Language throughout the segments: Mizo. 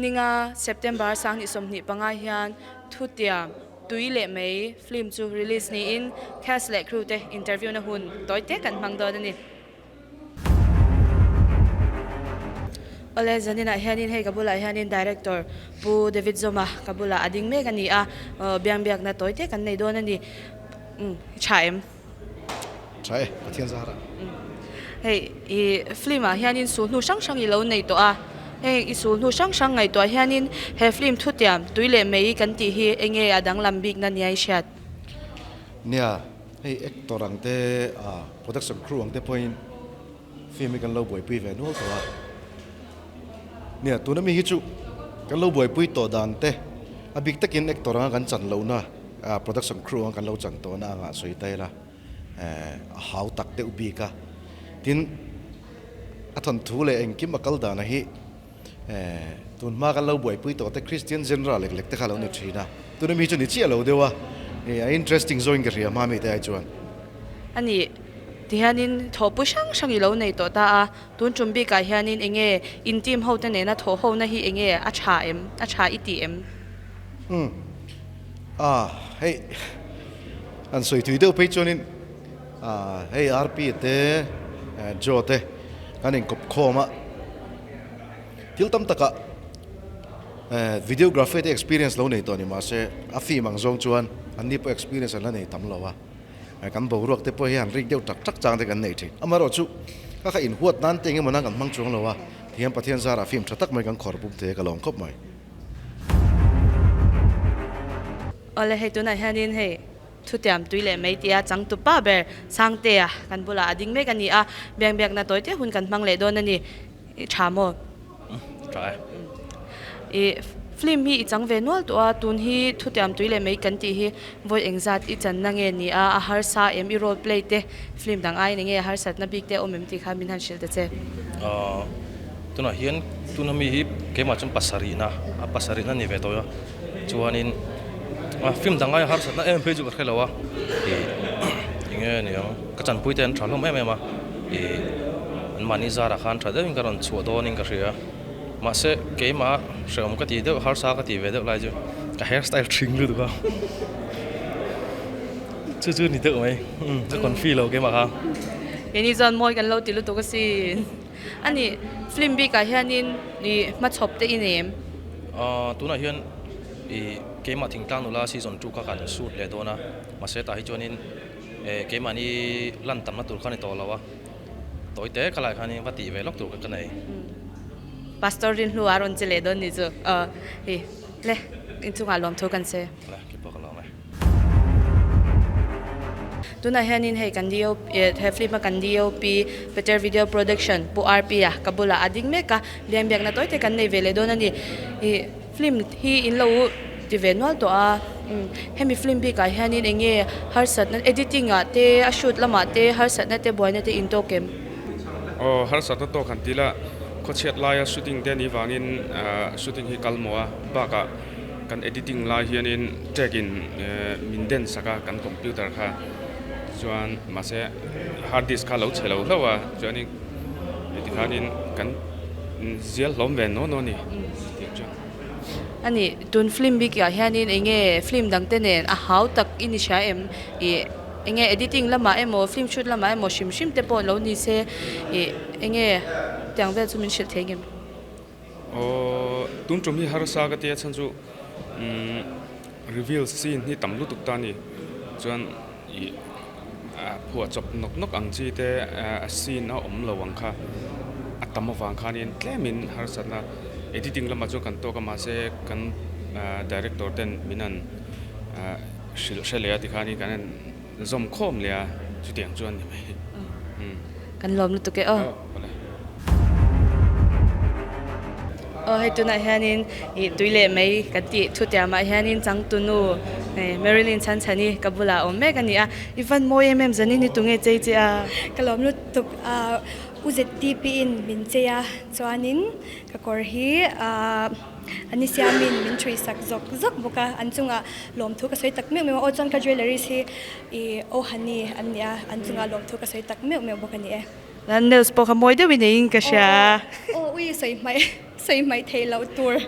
Ninga September 2025 hian Thutiam, Tui leh Mei film chu release niin cast leh crew te interview na hun tawi te kan hmang dawn a ni. Awle, zaninah hianin hei ka bulah hianin Director Pu David Zawma ka bulah a ding mek a ni a, biangbiakna tawi te kan nei dawn a ni. Umm, i tha em? Tha e, Pathian zara. Hei, i film ah hianin sulhnu hrang hrang i lo nei tawh a, hei i sulhnu hrang hrang ngaihtuah hianin he film thutiam tui leh mei kan tih hi enge a danglam bikna nia i hriat? Nia, Hei actor ang te ah production crew ang te pawhin film hi kan lo buaipui ve nual tawh a. Nia tuna mi hi chu kan lo buaipui tawh dan te a bik takin actor anga kan chan lohna ah production crew anga kan lo chan tawhna anga sawi ta ila eh a hau tak deuh bik a. Tin a thawnthu leh engkim a kal dana hi eh tun hma kan lo buaipui tawh te Christian genre lek lek te kha lo ni thin a, tuna mi chu ni chiah lo deuh a, eh a interesting zawng in ka hria hma mi te ai chuan. A ni, tihianin thawhpui hrang hrang i lo nei tawh ta a, tun tum bikah hianin enge in team ho te nena thawh ho na hi enge a tha em, a tha i tih em? Umm, ah hei an sawi tui deuh phei chuanin ah hei RP te Joe te kan inkawp khawm a. Thil tam takah videography te experience lo nei tawh ni mahse a film ang zawng chuan an ni pawh experience an la nei tam lo a, kan boruak te pawh hi han rik deuh tak tak chang te kan nei thin. Amaherawhchu ka kha inhuat nan te engemaw nan kan hmang chuang lo a, tihian Pathian zarah film tha tak mai kan khawr pum thei a ka lawm khawp mai. Awle hei tunah hianin hei Thutiam tui leh mai tia changtu pa ber Sangtea kan bulah a ding mek a ni a, biangbiakna tawi te hun kan hmang leh dawn a ni. I tha maw? Tha e. I film hi i chang ve nual tawh a, tun hi thutiam tui leh mai kan tih hi vawi engzat i channa nge ni a, a harsa em i role play te film dang aiin enge a harsatna bik te a awm em tih kha min han hrilh ta che. Tunah hian tuna mi hi keimah chuan pasarihna a pasarihna ni ve tawh a. Chuanin a film dang aia harsatna em phei chu ka hre lo a, ih enge niang ka chanpui te an tha hlawm em em a, ih an mahni zarah khan tha deuhin ka rawn chhuah dawnin ka hria, mahse keimah hrehawm ka tih deuh harsa ka tih ve deuh lai chu ka hair style thing lutuk a, chu chu ni deuh mai ka confi lo keimah kha. Keini chuan mawi kan lo ti lutuk asin. A ni, film bikah hianin ih hmachhawp te i nei em? Aaa tunah hian ih keimah thingtlang nula season 2 kha kan shoot leh dawn a, mahse tah hi chuanin eh keimahni lan tamna tur kha a ni tawh lo a, tawi te ka lai khanin va tih ve lawk tur kha ka nei. Pastor Rinhlu a rawn che leh dawn ni chu aw ih le inchungah lawmthu kan che. Le keipawh ka lawm e. Tunah hianin hei kan DOP he film a kan DOP Peter Video Production Pu RP a ka bulah a ding mek a, biangbiakna tawi te kan nei ve leh dawn a ni. Ih film hi in lo ti ve nual tawh a, hemi film bikah hianin eng nge harsatna editing ah te a shoot lamah te harsatna te buaina te in tawk em? Aw harsatna tawk han ti la, khawchhiat laia shooting te a nih vangin shooting hi kal maw a, bakah Kan editing lai hianin tag in min den sak a kan computer kha chuan mahse hard disk kha lo chhe lo hlauh a chuanin heti khanin kan zial hlawm ve naw naw a ni tih chu. A ni, tun film bik ah hianin eng nge film dang te nen a hau tak i ni hria em? Ih eng nge editing lamah emaw film shoot lamah emaw hrim hrim te pawh lo ni se ih eng nge tiang vel chu min hrilh thei ngem? Aw tun tum hi harsa ka tia chhan chu umm reveal scene hi tam lutuk ta a ni chuan ih a phuah chawp nawk nawk ang chi te a scene a awm lo ang kha a tam avang khanin tlemin harsatna editing lamah chuan kan tawk a mahse kan director ten min han hrilh hre leh a tikhanin kan han Zawm khawm leh a, chutiang chuan ni mai. Kan lawm lutuk e aw. Aw hei tunah hianin ih tui leh mai kan tih thutiamah hianin changtunu Marilyn Chhanchhani ka bulah a awm mek a ni a, i van mawi em em zanin hi tunge chei che a? Ka lawm lutuk a, U ZTP in min chei a, chuanin ka kawr hi ah. An ni siamin min thui sak zawk zawk bawk a, an chungah lawmthu ka sawi tak meuh meuh a, aw chuan ka jewelleries hi ih aw honey an ni a, an chungah lawmthu ka sawi tak meuh meuh bawk a ni e. Nails pawh kha mawi deuhin eiin ka hria. Aw ui sawi hmaih sawi hmaih theih loh tur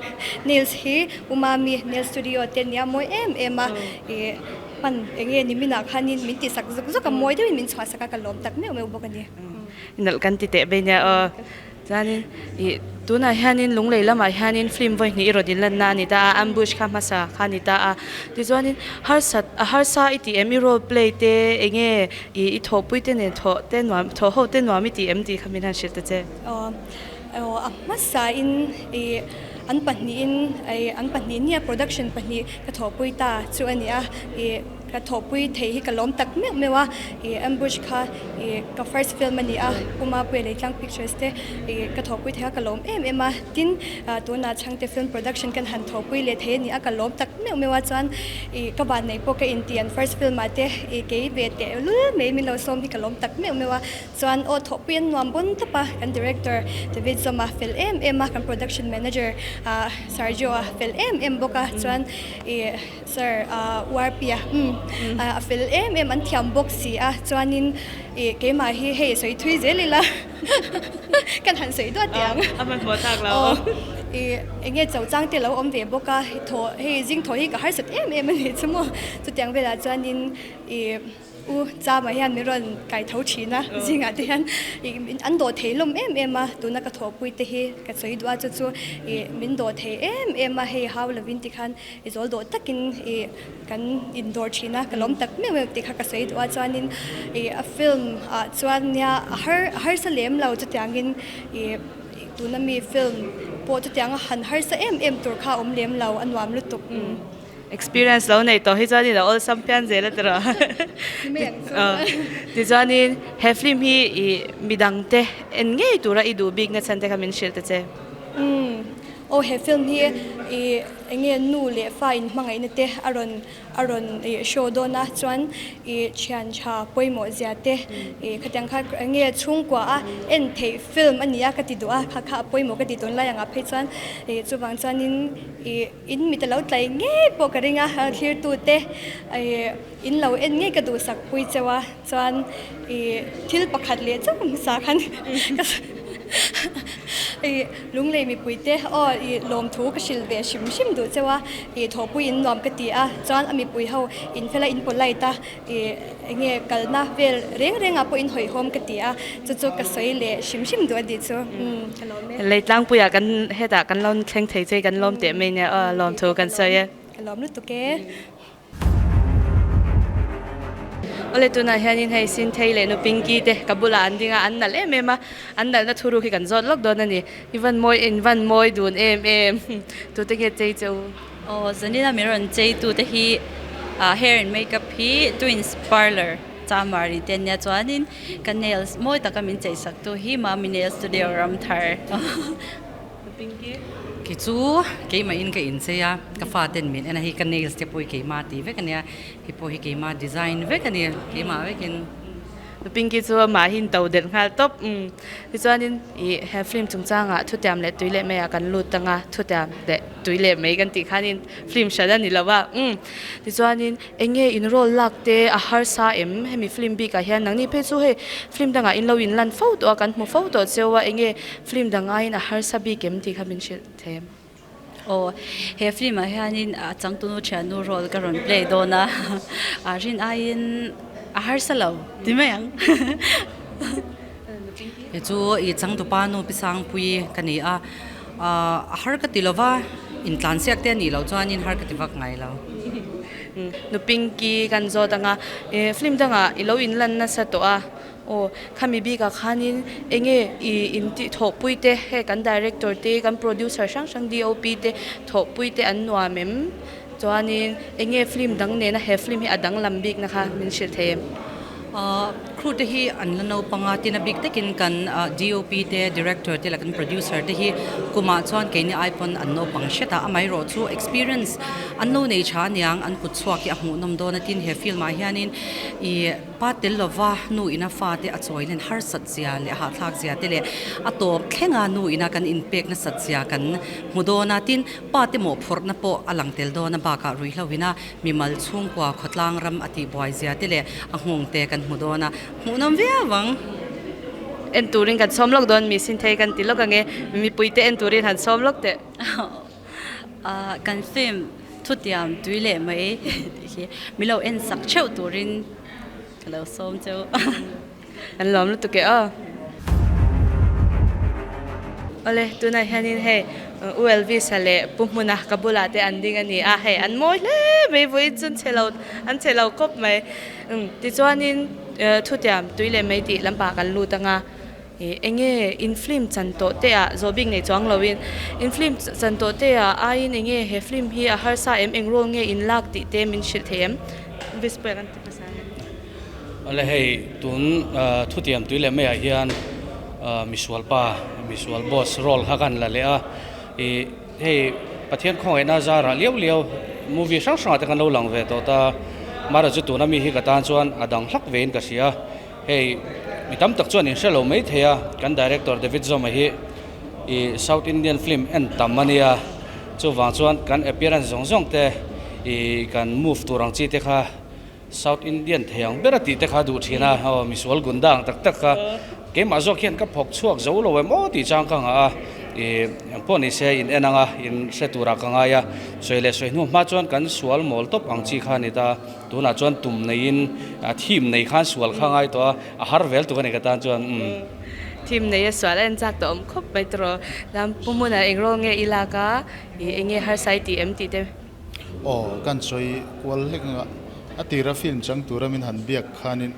nails hi u Mami nail studio te nia mawi em em a ih hman eng nge ni minah khanin min tihsak zuk zuk a mawi deuhin min chhuahsak a ka lawm tak meuh meuh bawk a ni. Nalh kan ti teh bai nia aw. Chuanin ih tunah hianin lunglei lamah hianin film vawi hnih i rawn inlanna a ni ta a, ambush kha hmasa kha a ni ta a. Tichuanin harsat a harsa i tih em i role play te enge ih i thawhpui te nen thawh te nuam thawh ho te nuam i tih em tih kha min han hrilh ta che. Aw aw a hmasain ih an pahnihin ih an pahnih nia production pahnih ka thawhpui ta chu a ni a ih. Ka thawhpui thei hi ka lawm tak meuh meuh a, ih Ambush kha ih ka first film a ni a, Puma Puia Leitlang Pictures te ih ka thawhpui thei a ka lawm em em a, tin tunah Chhangte Film Production kan han thawhpui leh thei a ni a, ka lawm tak meuh meuh a, chuan ih ka vanneih pawh ka inti an first film ah te ih kei ve teh lul mai min lo sawm hi ka lawm tak meuh meuh a, chuan aw thawhpui an nuam bawn tawp a, kan director David Zawma fel em em a, kan production manager ah Sergio a fel em em bawk a, chuan ih. Sir, URP-a umm a fel em em an thiam bawk si a, chuanin ih keimah hi hei sawi thui zel ila kan han sawi duat teh ang. A hmanhmawh tak lo. Aw ih eng nge cho chang te lo awm ve bawk a, thaw hei zing thaw hi ka harsat em em a nih chu maw, chutiang velah chuanin ih. U Chama hian min rawn kai tho thin a, zingah te hian ih an dawh thei hlawm em em a, tuna ka thawhpui te hi ka sawi duh a, chu chu ih min dawh thei em em a, hei hau lovin tikhan i zawl dawh takin ih kan indawr thin a, ka lawm tak meuh meuh tih kha ka sawi duh a, chuanin ih a film ah chuan nia a har a harsa lem lo chutiangin ih tuna mi film pawh chutianga han harsa em em tur kha a awm lem lo, a nuam lutuk. Experience lo nei tawh hi chuanin a awlsam phian zel a ti rawh. Tichuanin he film hi i midangte en ngei tura i duh bikna chhan te kha min hrilh ta che. Umm aw he film hi i eng nge nu leh fa in hmangaihna te a rawn a rawn i show dawn a chuan i thian tha pawimawh zia te i khatiang kha eng nge chhungkua a en theih film a ni a ka ti duh a kha kha a pawimawh ka ti tunlai angah phei chuan i chuvang chuanin i. In mit a lo tlai ngei pawh ka ring a, thlirtute in lo en ngei ka duhsak pui cheu a, chuan ih thil pakhat leh chauh hmasa khan ih lunglei mipuite aw ih lawmthu ka hrilh ve hrim hrim duh cheu a, ih thawhpui in nuam ka ti a, chuan a mipui ho in fela in polite a, ih eng nge kalna vel reng rengah pawh in hawihhawm ka ti a, chu chu ka sawi leh hrim hrim duh a ni chu ka lawm e. Leitlangpuiah kan hetah kan lo thleng thei che kan lawm teh mai nia aw lawm thu kan sawi e. Ka lawm lutuk e. Awle tunah hianin hei Sinthei leh nu Pinky te ka bulah an ding a, an nalh em em a, an nalhna thuruk hi kan zawt lawk dawn a ni. I van mawi in van mawi dun em em tute nge chei che u? Aw zanina min rawn chei tu te hi ah hair and makeup hi twins parlour chamari te ania chuanin ka nails mawi taka min chei sak tu hi mami nail studio ramthar. Kei chu keimah in ka inchei a ka faten min en a hei ka nails te pawh hi keimah tih vek ania hei pawh hi keimah design vek ania keimah vekin. Pinky chu amah hi in to delh nghal tawp. Umm tichuanin ih he film chungchangah thutiam leh tui leh maiah kan lut ang a, thutiam leh tui leh mai kan tih khanin film hran a ni lo a. Umm tichuanin eng nge in role lak te a harsa em hemi film bikah hian nangni phei chu hei film dangah in lo inlan fo tawh a kan hmu fo tawh cheu a eng nge film dang aiin a harsa bik em tih kha min hrilh thei em? Aw, he film ah hianin a changtunu thiannu role ka rawn play dawn a, a rin aiin a harsa lo ti mai ang. He chu i changtupa nu Pi Sangpui ka ni a, a har ka ti lo va, intlansiak te a nih loh chuanin har ka ti vak ngai lo. Nu Pinky kan zawt ang a, film dangah i lo inlan nasa tawh a, Aw, khami bikah khanin enge i intih thawhpui te, hei kan director te, kan producer hrang hrang DOP te thawhpui te an nuam em? Chuanin enge film dang nena he film hi a danglam bikna kha min hrilh thei em? Crew te hi an la naupang a, tin a bik takin kan DOP te, director te leh kan producer te hi kumah chuan keini ai pawn an naupang hret a, amaherawh chu experience an lo nei tha aniang, an kut chhuak hi a hmuhnawm dawn a, tin he film ah hianin ih Pa tel lova nu ina fate a chawi len harsat zia leh hahthlak zia te leh a tawp thlenga nu ina kan inpek nasat zia kan hmu dawn a, tin pa te mawhphurhna pawh a lang tel dawn a, bakah ruihhlo ina mimal chhungkua khawtlang ram a tihbuai zia te leh a nghawng te kan hmu dawn a, hmuhnawm viau ang. en turin kan sawm lawk dawn mi sin thei kan ti lawk ang e mipui te en turin han sawm lawk teh. Kan film thutiam tui leh mai tih hi min lo en sak theuh turin ka lo sawm cheu. An lawm lutuk e aw. Awle tunah hianin hei U Elvis-a leh Pu Hmuna ka bulah te an ding a ni a, hei an mawi hle mai vawiin chu an che lo an che lo khawp mai. Tichuanin thutiam tui leh mai tih lampah kan lut ang a, ih eng nge in film chan tawh te ah zawh bik nei chuang loin in film chan tawh te ah aiin eng nge he film hi a harsa em eng role nge in lak tih te min hrilh thei em? Elvis pawh kan ti hmasa ang e. Awle hei tun thutiam tui leh maiah hian misual pa misual boss role kha kan la leh a ih hei Pathian khawngaihna zarah liau liau movie hrang hrangah te kan lo lang ve tawh ta mara chu tuna mi hi ka tan chuan a dang hlak vein ka hria hei mi tam tak chuan in hre lo mai thei a kan director David Zawma hi ih South Indian film en tam a nia chuvang chuan kan appearance zawng zawng te ih kan move tur ang chi te kha. South Indian thei ang ber a tih te kha duh thin a, aw misual gunda ang tak tak kha keimah zawk hian ka phawk chhuak zo lo em aw tih chang ka nghah a, ih engpawh ni se in en ang a, in hre turah ka ngai a, sawi leh sawi hnu hma chuan kan sual mawl tawp ang chi kha a ni ta, tunah chuan tum neiin theme nei khan sual kha a ngai tawh a, a har vel tuk a ni ka tan chuan umm. Theme nei a sual a en chak tawh awm khawp mai tawh, pu hmunah eng role nge i lak a, ih eng nge harsa i tih em tih te. Aw, kan sawi kual hlek ang a, a tira film chang tura min han biak khanin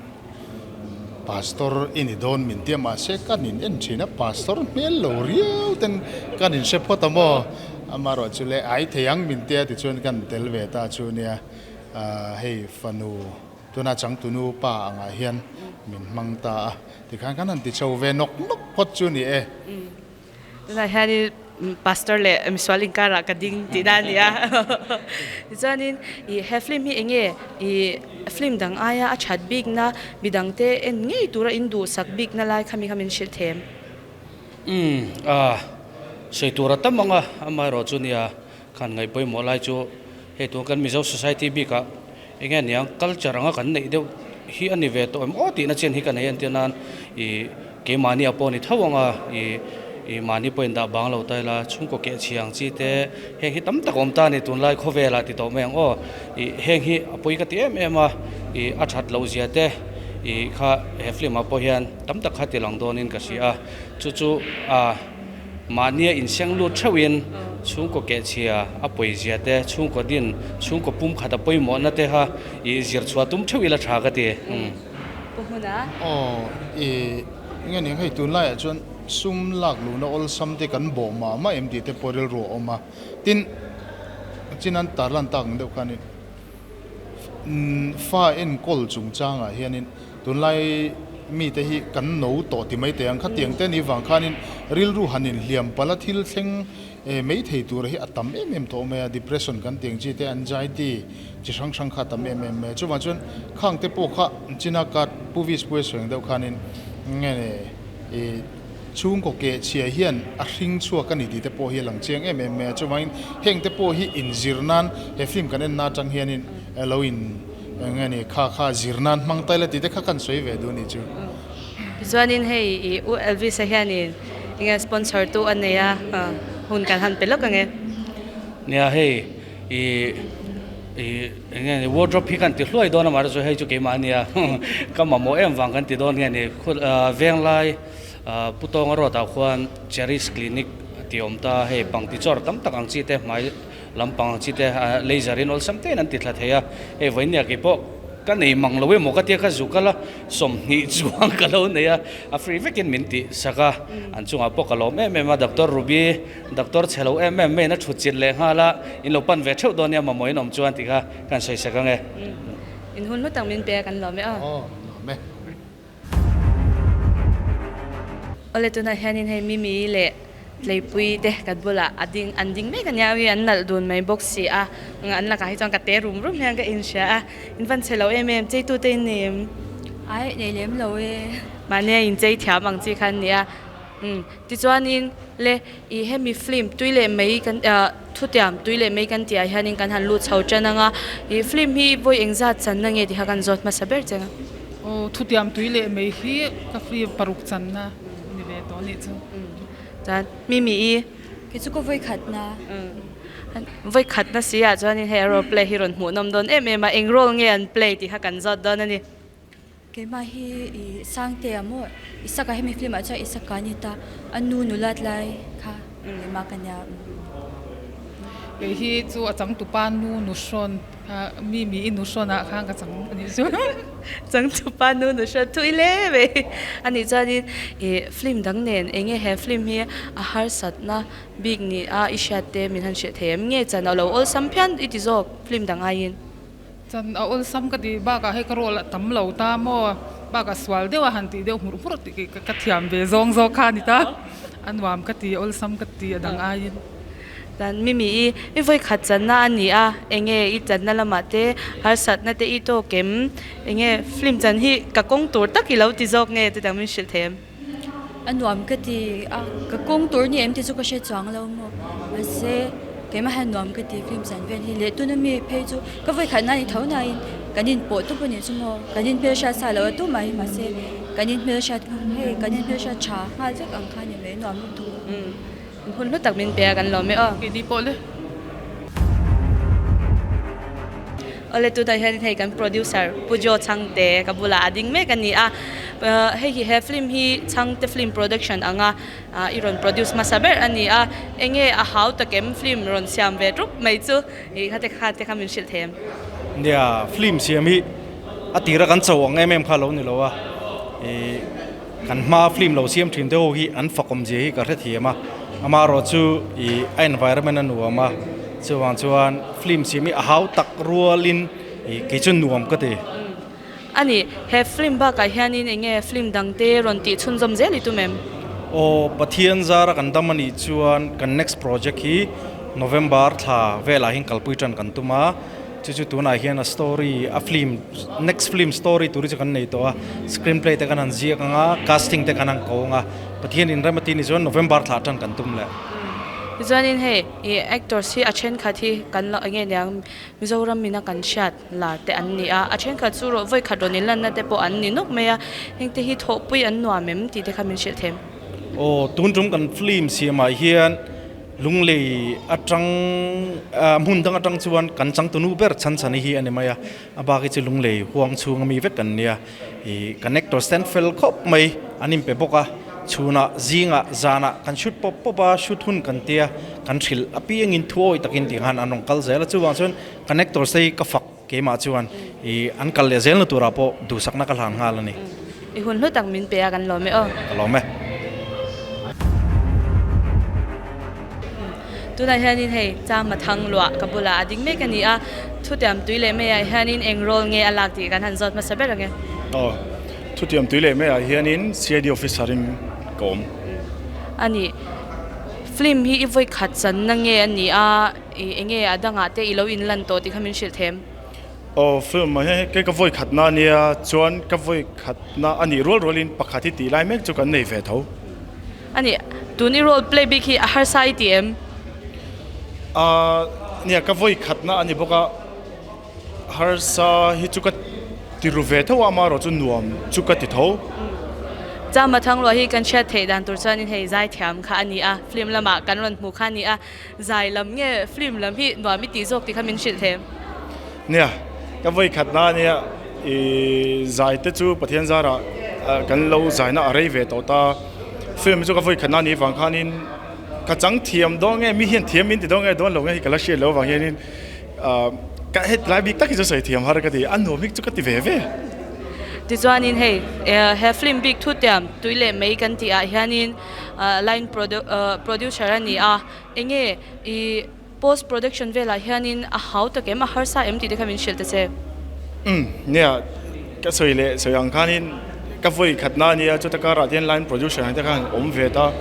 Pastor i ni dawn min tia mahse kan in en thin a, Pastor hmel lo riau ten kan in hre phawt a maw? Amaherawh chu le ai thei ang min tia tichuan kan tel ve ta chu nia, hei fanu tuna changtunu pa angah hian min hmang ta a, tikhan kan han ti chho ve nawk nawk phawt chu ni e. Tunah hianin pastor leh misual inkarah ka ding tih na a ni a. Tichuanin ih he film hi eng nge ih film dang aia a that bikna midangte en ngei tura in duhsak bikna lai kha mi kha min hrilh them. Umm ah sawi tur a tam ang a, amaherawh chu nia khan ngaih pawimawh lai chu hei tun kan Mizo society bikah eng nge niang culture anga kan neih deuh hi a ni ve tawh em aw tihna chen hi ka nei entir nan ih keimahni a pawh a ni tho ang a ih ih mahni pawhin dah bang lo ta ila chhungkaw keh chhia ang chi te heng hi tam tak a awm ta a ni tunlai khawvelah ti tawh mai ang aw ih heng hi a pawi ka ti em em a ih a that loh zia te ih kha he film ah pawh hian tam tak kha ti lang dawnin ka hria a chu chu ah. Mahnia inseng lut theuhin chhungkaw kehchhia a pawizia te, chhungkaw din, chhungkaw pum khat a pawimawhna te kha i zir chhuah tum theuh ila tha ka ti. Pu Hmuna. Aw, i nge ning hei tunlaiah chuan sum lak luhna awlsam te kan bawh mah mah em tih te pawh rilru a awm a. Tin, chinan tarlan tak ang deuh khanin fa enkawl chungchangah hianin tunlai mite hi kan no tawh ti mai teh ang. Khatiang te ni vang khanin rilru han inhliam palh a, thil thleng mai thei tura hi a tam em em tawh mai a, depression kan tih ang chi te, anxiety chi hrang hrang kha a tam em em mai a. Chuvang chuan khang te pawh kha china card Pu Vispui a sawi ang deuh khanin nge ni Chhungkaw keh chhia hian a hring chhuak a ni tih te pawh hi a lang chiang em em mai a, chuvangin heng te pawh hi inzir nan he film kan en na atang hianin lo in eng nge ni kha kha zir nan hmang ta ila tih te kha kan sawi ve duh a nih chu. Tichuanin hei i U Elvis-a hianin enge sponsor tu a nei a, hun kan han pe lawk ang e. Nia hei i i eng nge ni wardrobe hi kan ti hluai dawn a mahse chu hei chu keimah a nia ka mamawh em vang kan ti dawn nge ni venglai Pu Tawnga road ah khuan Cherish Clinic tih awm ta hei pangti chawr tam tak ang chi te hmai lampang ang chi te laser in awlsam te in an ti thla thei a hei vawinia keipawh ka nei mang lo emaw ka tia ka zuk a la 20 chuang ka lo nei a a free vekin min tih sak a an chungah pawh ka lawm em em a Doctor Ruby Doctor chhe lo em em maiin a thut chilh leh nghal a in lo pan ve theuh dawn nia mamawh in awm chuan tih kha kan sawi sak ang e. In hun hlu tak min pe a kan lawm e aw. Aw lawm e. Awle tunah hianin hei Mimi leh Tleipui te kan bulah a ding an ding mek ania ui an nalh dun mai bawk si a an lakah hi chuan ka te rum rum hian ka inhria a in van chhe lo em em cheitu te in nei em? Ai nei lem lo e. Mahni a inchei thiam ang chi kha an ni a umm tichuanin le ih hemi film tui leh mai kan ah thutiam tui leh mai kan tih ah hianin kan han lut chho tan ang a ih film hi vawi engzat channa nge tih kha kan zawt hmasa ber cheng a. Aw thutiam tui leh mai hi ka film paruk channa. tawh nih chu. Chuan Mimi i. Kei chu ka vawi khatna. Vawi khatna si ah chuanin hei a role play hi rawn hmuh nawm dawn em em a, eng role nge an play tih kha kan zawt dawn a ni. Keimah hi i Sangtea maw Isaka hemi film ah chuan Isaka a ni ta, a nu nulat lai kha keimah ka nia. Kei hi chu a changtupa nu nuhrawn mi mi i nuhrawn ah khan ka chang a nih chu. Changtupa nu nuhrawn thu i le mai a nih chuanin i film dang nen eng nge he film hi a harsatna bik ni a i hriat te min han hrilh thei em nge chan a lo awlsam phian i ti zawk film dang aiin. Chan a awlsam ka ti bakah hei ka role a tam lo ta maw bakah sual deuh a han tih deuh hmurh hmurh tih ka thiam ve zawng zawk kha a ni ta a nuam ka ti awlsam ka ti a dang aiin. Chuan Mimi i i vawi khat channa a ni a enge i channa lamah te harsatna te i tawk em enge film chan hi ka kawng tur tak i lo ti zawk nge chutiang min hrilh thei em? A nuam ka ti a, ka kawng tur ni em tih chu ka hre chuang lo maw? Mahse, keimah hian nuam ka ti film chan vel hi leh tuna mi phei chu ka vawi khat nan i tho nain kan inpawh tawp a nih chu maw? Kan inhmelhriat sa lo a tu mai mahse kan inhmelhriat hei kan inhmelhriat tha nghal vek ang kha ni mai nuam lutuk. Hun hlu tak min pe a kan lawm e aw. Keini pawh le. Awle tunah hian hei kan producer Pu Jo Chhangte ka bulah a ding mek a ni a, hei hi he film hi Chhangte film production anga i rawn produce hmasa ber a ni a, enge a hau takem film rawn siam ve rup mai chu i khate kha te kha min hrilh thei em? Nia, film siam hi a tira kan cho ang em em kha lo ni lo a, ih Kan hma film lo siam thin te ho hi an fakawm zia hi ka hrethiam a, amaherawh chu ih a environment a nuam a, chuvang chuan film siam hi a hau tak rualin ih kei chu nuam ka ti. A ni, he film bakah hianin eng nge film dangte rawn tih chhunzawm zel i tum em? Aw, Pathian zara kan dam a nih chuan kan next project hi November thla velah hian kalpui tan kan tum a. Chu chu tunah hian a story a film next film story tur hi chu kan nei tawh a screenplay te kan han ziak ang a casting te kan han ko ang a Pathian in rem a ti ni chuan November thla atang kan tum leh. Tichuanin hei ih actors hi a thenkhat hi kan lo enge niang Mizoram mina kan hriat lar te an ni a a thenkhat chu rawh vawikhat rawn inlanna te pawh an ni nawk mai a hengte hi thawhpui an nuam em tih te kha min hrilh them. Aw tun tum kan film siamah hian Lunglei atang hmun dang atang chuan kan changtunu ber chhan chhan hi a ni mai a, a bak hi chu Lunglei huang chhunga mi vek an nia. Ih kan actor stand fel khawp mai an inpe bawk a, chhunah zingah zanah kan shoot pawp pawp a, shoot hun kan tia kan hrilh apiangin thuawi takin tih khan an rawn kal zel a, chuvang chuan kan actors te hi ka fak keimah chuan ih an kal leh zelna turah pawh duhsakna ka hlan nghal a ni. I hun hlu tak min pe a kan lawm e aw. Ka lawm e. Tunah hianin hei Chama thang luah ka bulah a ding mek a ni a, thutiam tui leh maiah hianin eng role nge a lak tih kan han zawt hmasa ber ang e. Aw, thutiam tui leh maiah hianin CID officer in ka awm. A ni, film hi i vawi khat channa nge a ni a, I enge a dangah te i lo inlan tawh tih kha min hrilh them. Aw film ah hian kei ka vawi khatna a nia chuan ka vawi khatna a nih rual rualin pakhat hi tih lai mek chu kan nei ve tho. A nih, tun i role play bik hi a harsa i ti em? Ahh nia ka vawi khatna a ni bawk a, Harsa hi chu ka ti ru ve tho a, amaherawh chu nuam chu ka ti tho. Chama Thangluah hi kan hriat theih dan tur chuanin hei zaithiam kha a ni a, film lamah kan rawn hmuh kha a ni a, zai lam nge film lam hi nuam i tih zawk tih kha min hrilh thei em? Nia, ka vawi khatna a nia, i zai te chu Pathian zarah kan lo zaina a rei ve tawh ta, film hi chu ka vawi khatna a nih vang khanin ka chang thiam dawn nge, mi hian thiam min ti dawn nge dawn lo nge hi ka la hriat loh avang hianin Ka het lai bik tak hi chu sawi thiam har ka ti, a nuam hi chu ka ti ve ve. Tichuanin hei he film bik thutiam tui leh mei kan tih ah hianin line producer a ni a, enge i post production velah hianin a hau tak em a harsa em tih te kha min hrilh ta che. Umm nia ka sawi leh sawi ang khanin ka vawi khatna a nia chuta karah te hian line producer ang te khan awm ve ta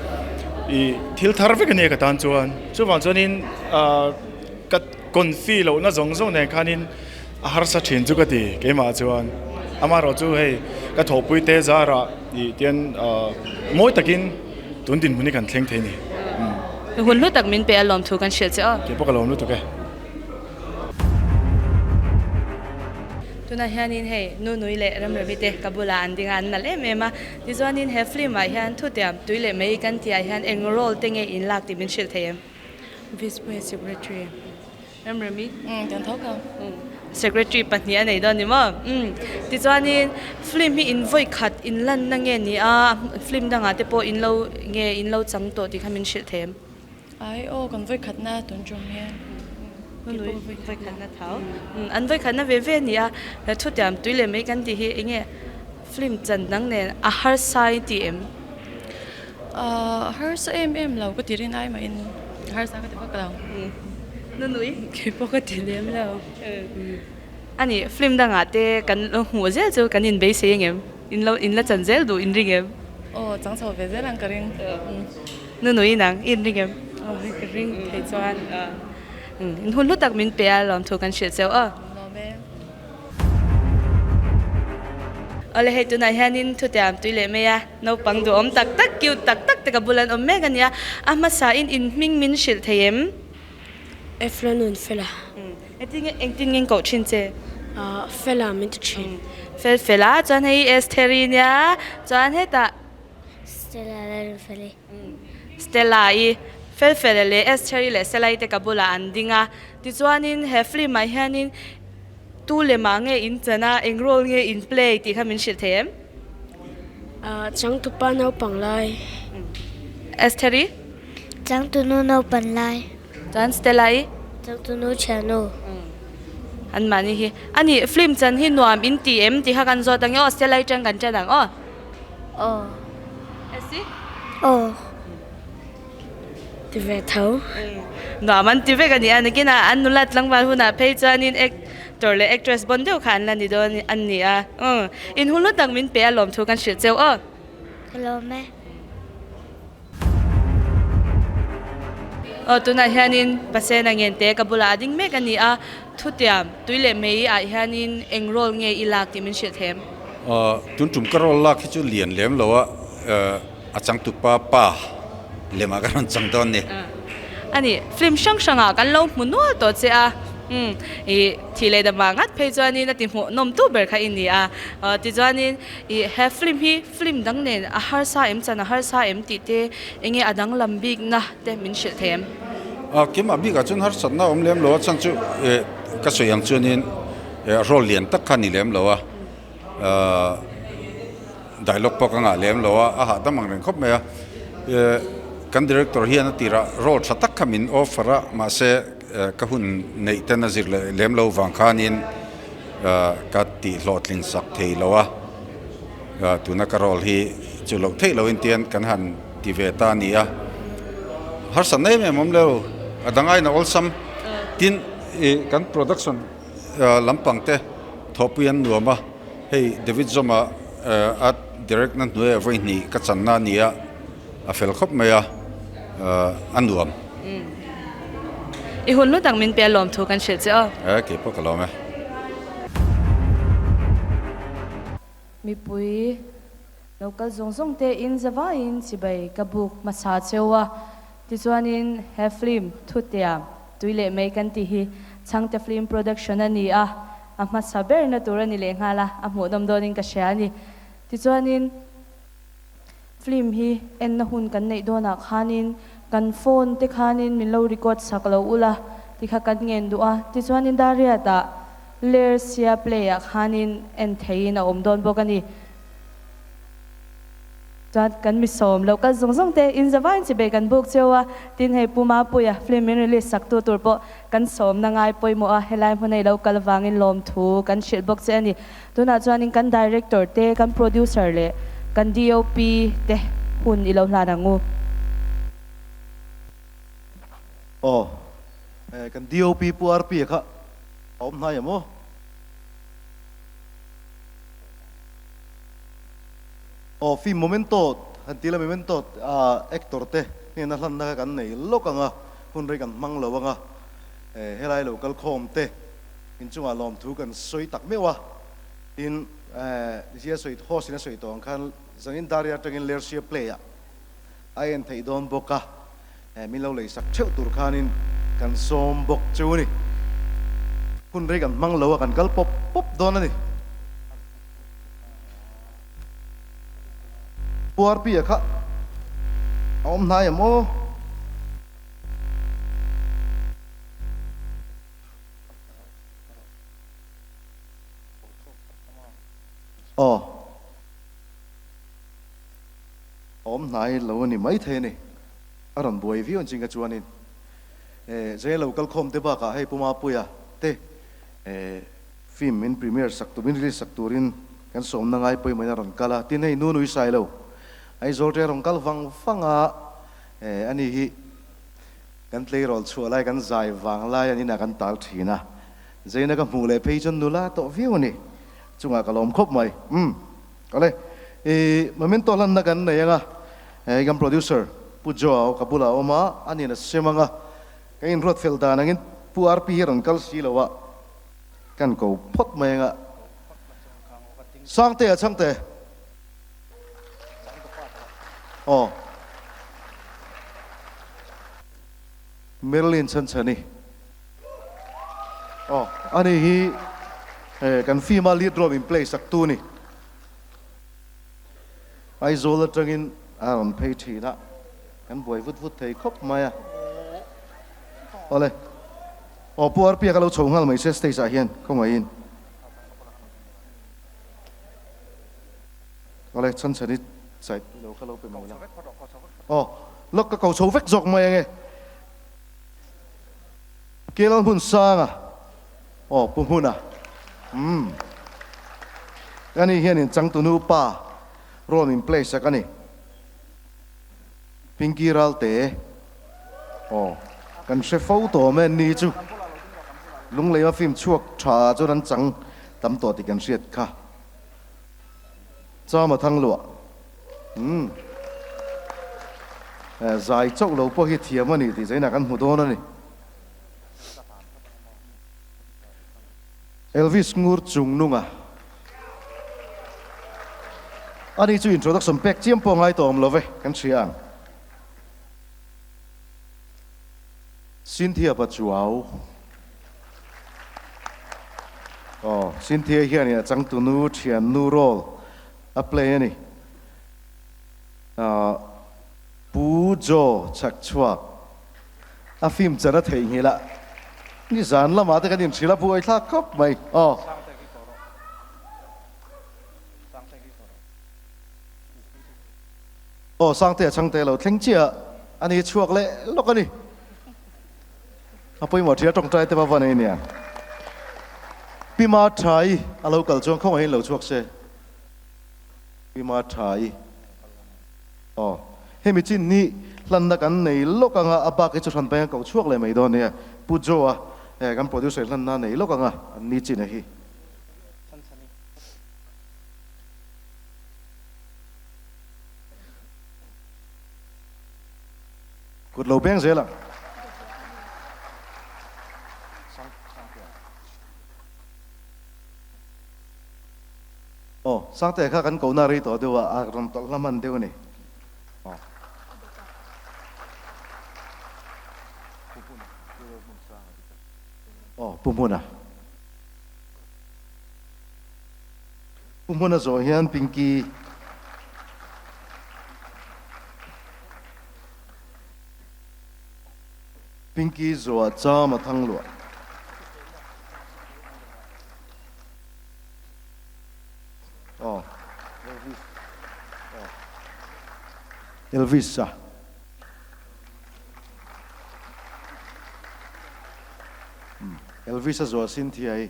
i thil thar vek a nia ka tan chuan chuvang chuanin ah. Ka confi lohna zawng zawng nen khanin a harsa thin chu ka ti keimah chuan amaherawh chu hei ka thawhpui te zarah ih tian mawi takin tun dinhmun hi kan thleng thei a ni. Hun hlu tak min pe a lawm thu kan hrilh che aw. Kei pawh ka lawm lutuk e. Tunah hianin hei Nunui leh Remremi te ka bulah an ding a, an nalh em em a. Tichuanin he film ah hian thutiam tui leh mei kan tih ah hian eng role te nge in lak tih min hrilh thei em? Vice President Secretary. Remremi? Umm kan tho kha. Umm Secretary pahnih a nei dawn ni maw? Umm tichuanin film hi in vawi khat in lanna nge ni a, film dangah te pawh in lo nge in lo chang tawh tih kha min hrilh thei em? Ai aw kan vawi khatna tun tum hian kei pawh vawi khatna thau. Umm an vawi khatna ve ve a ni a, thutiam tui leh mai kan tih hi eng nge film chan dang nen a harsa i ti em? Ahh harsa em em lo ka ti rin ai mahin harsa ka ti vak lo. Nunui? Kei pawh ka ti lem lo. Ani film dangah te kan lo hmuh zel chu kan inbeisei engem? In lo in la chan zel duh in ring em? Aw chang chho ve zel ang ka ring. Nunui nang i inring em? Aw ka ring thei chuan. In hun hlu tak min pe a lawmthu kan hrilh cheu aw. Lawm e. Awle hei tunah hianin thutiam tui leh mai a, naupang duhawm tak tak cute tak tak te ka bul an awm mek a nia, a hmasain in hming min hrilh thei em? Efra nun Fela. Engtin nge engtin nge koh thin che? Fela min ti thin. Fel Fela chuan hei Estheri nia chuan hetah. Stella Lalrinfeli. Stella i Fel Fela leh Estheri leh Stella i te ka bulah an ding a, tichuanin he film ah hianin tu lemah nge in chan a, eng role nge in play tih kha min hrilh thei em? Changtupa naupang lai. Estheri? Changtunu naupang lai. Chuan Stella i? Changtunu thiannu. An mahni hi. Ani film chan hi nuam in ti em tih kha kan zawt ang e aw, Stella i tang kan ṭan ang aw. Aw. Esi? Aw. Ti ve tho. Nuam an ti vek a ni a, nakinah an nula tlangval hunah phei chuanin actor leh actress bawn deuh kha an la ni dawn an ni a. Umm. Inhun hlu tak min pe a lawm thu kan hrilh cheu aw. Ka lawm e. Aw tunah hianin Pasena Ngente ka bulah a ding mek a ni a, thutiam tui leh mei ah hianin eng role nge i lak tih min hrilh them? Aw tun tum ka role lak hi chu lian lem lo a, a changtupa pa lemah ka rawn chang dawn ni. A ni, film hrang hrangah kan lo hmu nual tawh che a, umm i thih leh dam ah ngat phei chuanin a ti hmuh nawm tu ber kha i ni a, tichuanin i he film hi Film dang nen a harsa em chan a harsa em tih te enge a danglam bikna te min hrilh thei em? A keimah bikah chuan harsatna a awm lem lo a chhan chu eh ka sawi ang chuanin eh role lian tak kha a ni lem lo a, dialogue pawh ka ngah lem lo a, a hahdam ang reng khawp mai a, eh kan director hian a tirah role tha tak kha min offer a mahse ka hun neih ten a zir leh lem lo vang khanin ka tih hlawhtlin sak thei lo a. Tuna ka role hi chu loh theih loin tian kan han ti ve ta a ni a, harsatna em em awm lo, a dang aiin a awlsam. Tin, ih kan production lampang te thawhpui an nuam a, hei David Zoma a direct na hnuaiah vawi hnih ka channa a ni a, a fel khawp mai a, a nuam. I hun hlu tak min pe a lawm thu kan hrilh che aw. E, kei pawh ka lawm e. Mipui lo kal zawng zawng te in zavaiin chibai ka buk hmasa cheu a, tichuanin he film Thutiam tui leh mei kan tih hi Chhangte Film Production a ni a, a hmasa berna tur a ni lehnghal a, a hmuhnawm dawnin ka hria a ni. Tichuanin film hi enna hun kan neih dawnah khanin kan phone te khanin min lo record sak lo ula ti kha kan ngen duh a, tichuanin Dariat-ah Lersia play ah khanin en theiin a awm dawn bawk a ni. Chuan kan mi sawm lo kal zawng zawng te in zavain chibei kan buk cheu a, tin hei Pu Mapuia film min release sak tu tur pawh kan sawmna ngai pawimawh a, helai hmun a i lo kal vangin lawmthu kan hrilh bawk che a ni. Tunah chuanin kan director te, kan producer leh kan DOP te hun i lo hlan ang u. Aw, kan DOP Pu RP-a kha a awm hnai em aw? Aw, film Momento han ti la, Memento actor te hnena hlanna kha kan nei lawk ang a, hun rei kan hmang lo ang a, helai lo kal khawm te inchungah lawmthu kan sawi tak meuh a, tin zia sawi host in a sawi tawh ang khan zanin Daria atangin Lersia play ah a en theih dawn bawk a, min lo lei sak theuh tur khanin kan sawm bawk chu a ni. Hun rei kan hmang lo a, kan kal pawp pawp dawn a ni. Puarpia kha a awm hnai em aw? Aw. A awm hnai lo a ni maithei a ni. A rawn buai viau ang chinga chuanin eh zai lo kal khawm te bakah hei Pu Mapuia te eh film in premiere sak tur, min release sak turin kan sawmna ngai pawimawhin a rawn kal a. Tin hei nu nui sai lo Aizawl te a rawn kal vang vang a eh ani hi kan tleirawl chhuah lai kan zai vang lai an inah kan tal thin a. Zaina ka hmuh leh phei chuan nula tawh viau a ni. Chungah ka lawm khawp mai. Umm. Awle, i memento hlanna kan nei anga, hei kan producer Pu Joao ka bulah a awm a, a nin a sem anga, ka inruat fel dan angin Pu RP hi a rawn kal si lo a, kan ko phawt mai anga. Sangte a chhangte. Aw. Merlin Chhanchhani. Aw, ani hi kan film a lead role in play sak tu ni. Aizawl atangin a rawn phei thin a, kan buai vut vut thei khawp mai a. Awle, aw Pu Arpia ka lo chho nghal mai se stage ah hian khawngaihin. Awle, chhanchhani side lo kha lo pe mai la. Aw, lawk ka ko chho vek zawk mai ange. Kelal hmun sanga aw Pu Hmuna umm ka ni hianin changtunu pa role min play sak a ni. Pinky Ralte aw kan hre fo tawh em ni chu Lungleima film chhuak tha chuan an chang tam tawh tih kan hriat kha. Chama Thangluah umm zai chauh lo pawh hi thiam a ni tih zainah kan hmu dawn a ni. Elvis Ngur chung nunga ani chu introduction pek chiam pawh ngai tawh awm lo ve kan hria ang. Cynthia Pachuau Aw, Cynthia hianin a changtunu thiannu role a play a ni. Ahh, Pu Joe chhakchhuak a film chan a theihnghilh a, nizan lamah te kan inhrilh a buaithlak khawp mai. Aw. Aw, Sangtea chhangte lo thleng chiah a ni chhuak leh lawk a ni. A pawimawh ṭhia tawngtai te va va nei nia. Pi Ma Ṭhai a lo kal chuan khawngaihin lo chhuak se. Pi Ma Ṭhai. Aw, hemi chin hi hlanna kan nei lawk anga a bak hi chu hran paih a ko chhuak leh mai dawn nia. Pu Joe-a kan producer hlanna nei lawk anga an ni chin a hi. Kut lo beng zel ang. Aw, Sangte kha kan kohna rei tawh deuh a, a rawn tawlh hla hman deuh a ni. Aw. Aw, Pu Hmuna. Pu Hmuna zawh hian Pinky. Pinky zuah cham a thang luah. Aw. Elvis. Aw. Elvis a. Elvis a zuah sin thiai.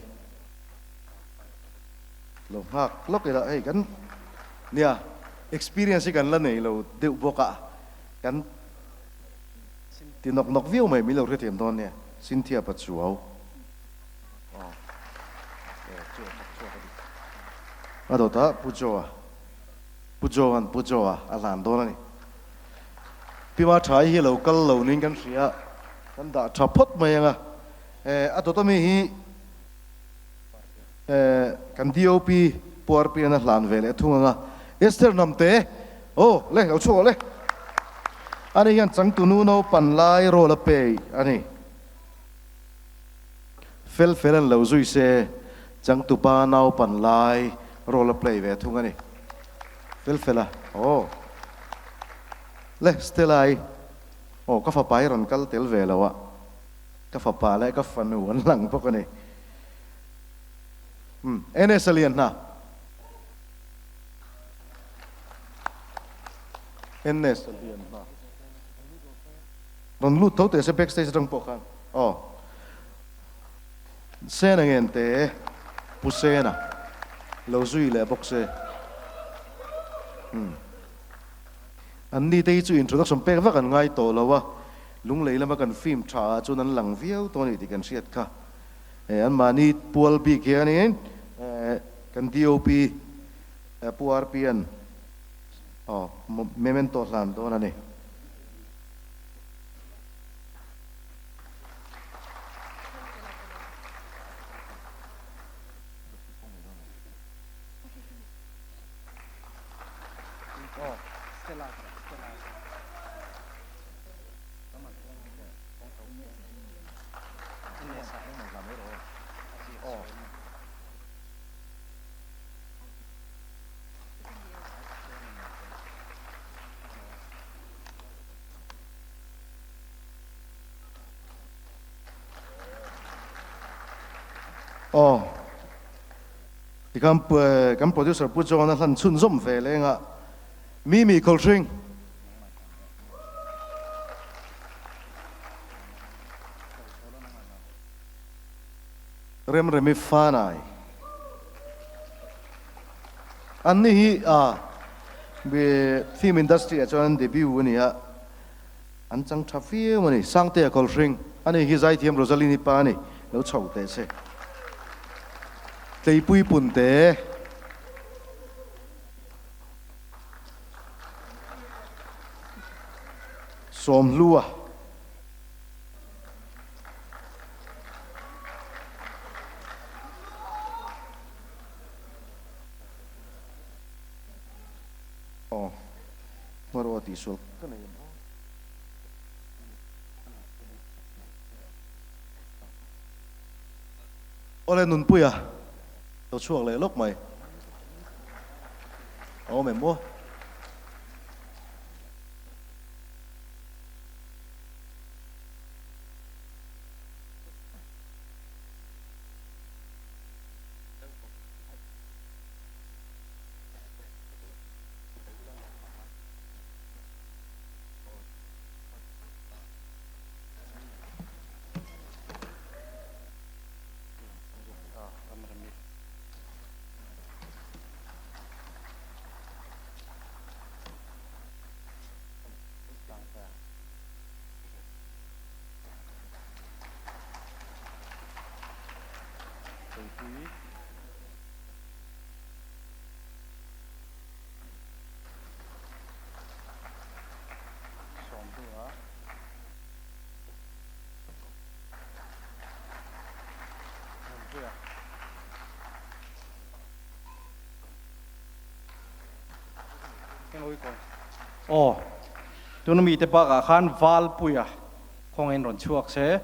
Lo nghak lawk ila hei kan nia experience hi kan la nei lo deuh bawk a kan ti nawk nawk viau mai min lo hrethiam dawn nia Cynthia Pachuau a dawtah Pu Joa Pu Joan Pu Joa a hlan dawn a ni Pi Ma Tha hi lo kal lo niin kan hria kan dah tha phawt mai anga a dawt ami hi Kan DOP Puarpian a hlan ve leh thung ang a, Esther Hnamte, aw le, lo chhuak le. Ani hian changtunu naupan lai role a pay a ni. Fel fel an lo zui se, changtupa naupan lai role a play ve thung a ni. Fel fel a, aw. Le Stella-i, aw ka fapa hi rawn kal tel ve lo a, ka fapa leh ka fanu an lang bawk a ni. Umm, NS a lian hna. NS a lian hna. Rawn lut tho teh se backstage atang pawh khan. Aw. Sena ngen te Pu Sena lo zui leh bawk se. Umm. An ni te hi chu introduction pek vak an ngai tawh lo a, lunglei lama kan film tha ah chuan an lang viau tawh a ni tih kan hriat kha. Eh anmahni pual bik hianin eh kan DOP Pu RPN aw memento hlan dawn a ni. Aw, tikhan kan producer Pu John a hlan chhunzawm ve leng a, Mimi Khawlhring. Remremi Fanai. An ni hi a film industry ah chuan an debut a ni a, an chang tha viau a ni. Sangtea Kawlhring, ani hi zaithiam Rosalini pa a ni, lo chho teh se. Tleipui Punte. Sawmhlua. Aw, hmanrua tihsual ka nei em aw. Awle Nunpuia lo chhuak leh lawk mai. A awm em aw? Aw, tuna mite bakah khan Valpuia khawngin rawn chhuak se,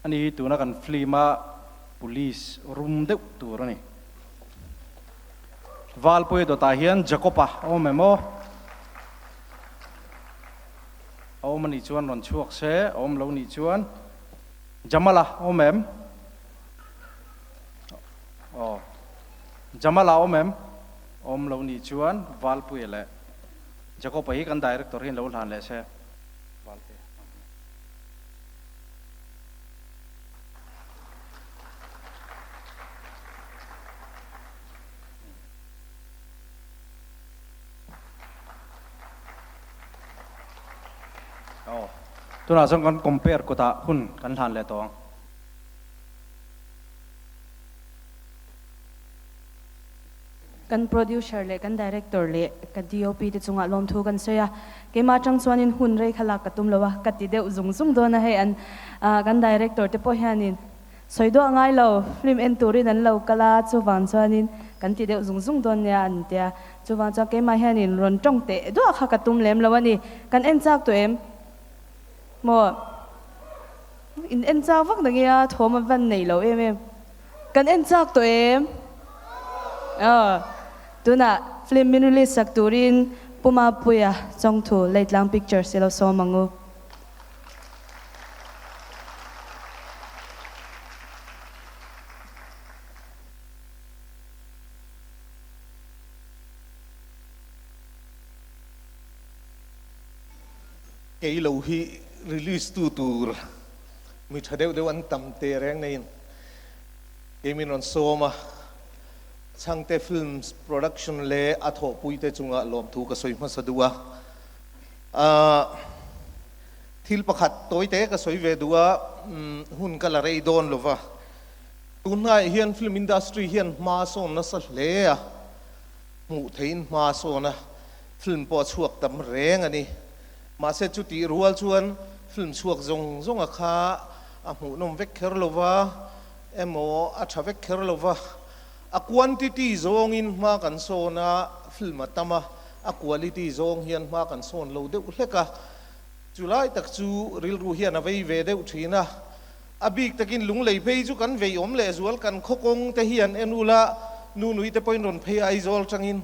ani hi tuna kan film a police rum deuh tur a ni. Valpuia dawtah hian Jacob-a a awm em aw? A awm a nih chuan rawn chhuak se, a awm lo nih chuan Jamal-a a awm em? Aw, Jamal-a a awm em? Awm lo nih chuan Valpuia leh Jacob-a hi kan director hian lo hlan leh se. Valpuia. Aw, tunah chuan kan compare kutah hun kan hlan leh tawh ang. Kan producer leh kan director leh ka DOP te chungah lawmthu kan sawi a, keimah atang chuanin hun rei kha lak ka tum lo a, ka ti deuh zung zung dawn a hei an kan director te pawh hianin sawi duah ngai lo, film en turin an lo kal a, chuvang chuanin kan ti deuh zung zung dawn nia an tia, chuvang chuan keimah hianin rawn tawng teh duah kha ka tum lem lo a ni, kan en chak tawh em? Maw? In en chak vak na nge a, thawm a van nei lo em em. Kan en chak tawh em? Aw, tunah film min release sak turin Pu Mapuia Chawngthu Leitlang Pictures i lo sawm ang u. Kei lo hi release tu tur mi tha deuh deuh an tam teh reng neiin kei min rawn sawm a, Chhangte Films Production leh a thawhpuite chungah lawmthu ka sawi hmasa duh a. Thil pakhat tawite ka sawi ve duh a, hun ka la rei dawn lo va. Tunhnaiah hian film industry hian hma sawn nasa hle a, hmuh theihin hma sawn a, film pawh a chhuak tam reng a ni. Mahse chutih rual chuan film chhuak zawng zawnga kha a hmuhnawm vek kher lo va, emaw a tha vek kher lo va, a quantity zawngin hma kan sawn a, film a tam a, a quality zawng hian hma kan sawn lo deuh hlek a, chulai tak chu rilru hian a vei ve deuh thin a, a bik takin lunglei phei chu kan vei awm leh zual kan khaw kawng te hi an en ula, nu nui te pawhin rawn phei Aizawl tangin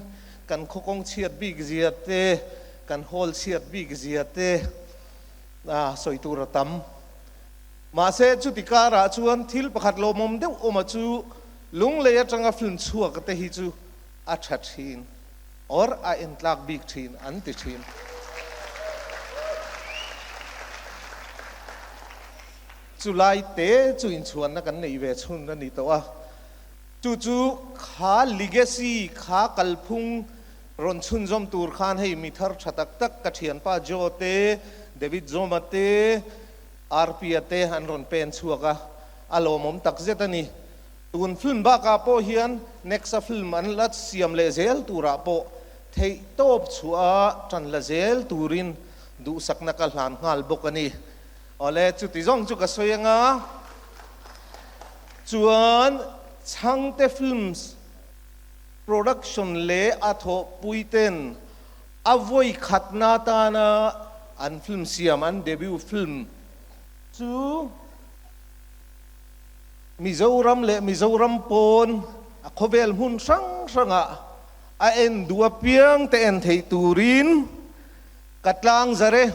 kan khaw kawng chhiat bik zia te, kan hall chhiat bik zia te a sawi tur a tam. Mahse, chuti karah chuan thil pakhat lawmawm deuh awma chu Lunglei atanga film chhuak te hi chu a tha thin or a entlak bik thin an ti thin. Chulai te chu inchhuanna kan neih ve chhun a ni tawh a, chu chu kha legacy, kha kalphung rawn chhunzawm tur khan hei mi thar tha tak tak ka thianpa Joe te, David Zoma te, Arpia te an rawn pen chhuak a, a lawmawm tak zet a ni. Tun film bakah pawh hian Nexa film an la siam leh zel turah pawh theih tawp chhuah a tan la zel turin duhsakna ka hlan nghal bawk a ni. Awle, chuti zawng chu ka sawi anga chuan Chhangte Films production leh a thawhpui ten A vawi khatna atana an film siam, an debut film chu Mizoram leh Mizoram pawn a khawvel hmun hrang hrangah a en duh apiang te en theih turin ka tlang zar e.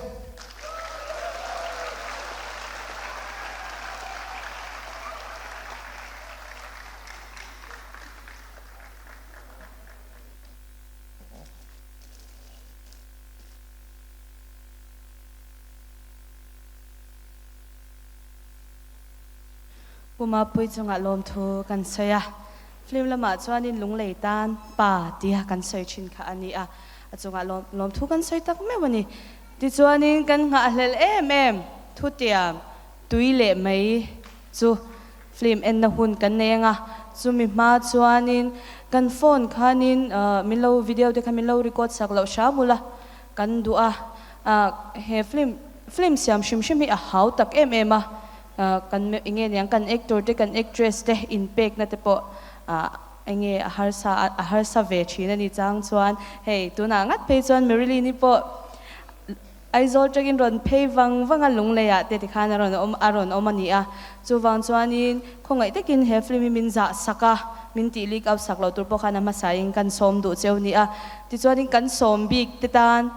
Pu Mapui chungah lawmthu kan sawi a, film lamah chuanin lunglei tan pa tia kan sawi thin kha a ni a, a chungah lawmthu kan sawi tak meuh a ni. Tichuanin kan nghahhlelh em em thutiam tui leh mai chu Film enna hun kan nei anga, chumi hma chuanin kan phone khanin min lo video te kha min lo record sak loh hram ula kan duh a, he film film siam hrim hrim hi a hau tak em em a, kan enge niang kan actor te kan actress te inpekna te pawh enge a harsa a harsa ve thin a ni chang chuan hei tunah ngat phei chuan Marilyn-i pawh Aizawl tangin rawn phei vang vang a, Lungleiah te tikhan a rawn awm a rawn awm a ni a. Chuvang chuanin khawngaih takin he film hi min zah sak a, min tih leak out sak loh tur pawh khan a hmasain kan sawm duh cheu ni a. Tichuanin kan sawm bik te tan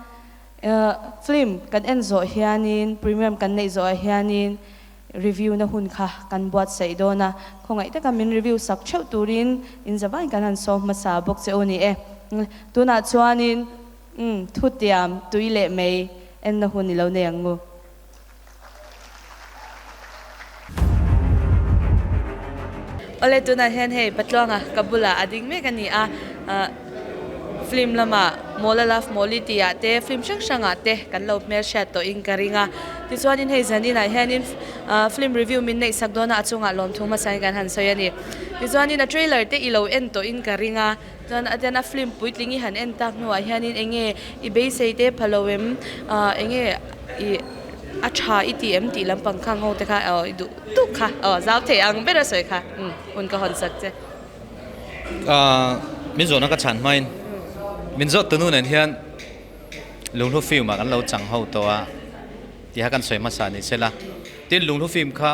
film kan en zawh hianin premium kan neih zawhah hianin review na hun kha kan buatsaih dawn a. Khawngaih taka min review sak theuh turin inzavain kan han sawm hmasa bawk cheu ni e. Tunah chuanin. Umm, thutiam, tui leh mei enna hun i lo nei ang ngu. Awle, tunah hian hei Patluanga ka bulah a ding mek a ni a, film lamah Mawla Love Mawli tih ah te film hrang hrang ah te kan lo hmelhriat tawhin ka ring a. Tichuanin hei zaninah hianin film review min neih sak dawn a, a chungah lawmthu hmasain kan han sawi a ni. Tichuanin a trailer te i lo en tawhin ka ring a. Chuan a tian a film puitling i han en tak hnuah hianin eng nge i beisei te pha lo em ah eng nge i a tha i ti em tih lampang khang ho te kha aw i duh tuk kha aw zau thei ang ber a sawi kha umm hun ka hawn sak che. Ah min zawhna ka chhan hmain min zawt tunu nen hian lunghlu film ah kan lo chang ho tawh a tiha kan sawi hmasa ni sela tin lunghlu film kha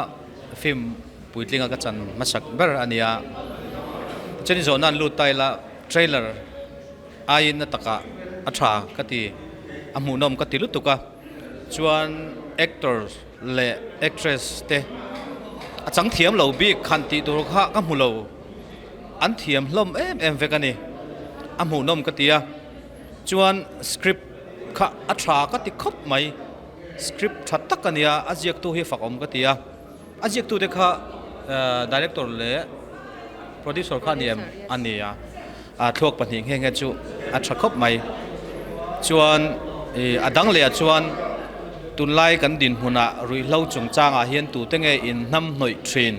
film Puitlinga ka chan hmasak ber a nia. Chuan i zawhna an lut ta ila trailer aiin a takah a tha ka ti, a hmuhnawm ka ti lutuk a, chuan actor leh actress te a chang thiam lo bik khan tih tur kha ka hmu lo, an thiam hlawm em em vek a ni, a hmuhnawm ka ti a, chuan script kha a tha ka ti khawp mai, script tha tak a nia, a ziaktu hi fakawm ka ti a. A ziaktute kha director leh producer kha a ni em? A ni a, a thluak pahnih nghe nghe chu a tha khawp mai. Chuan a dang lehah chuan tunlai kan dinhmunah ruihhlo chungchangah hian tute nge inhnam hnawih thin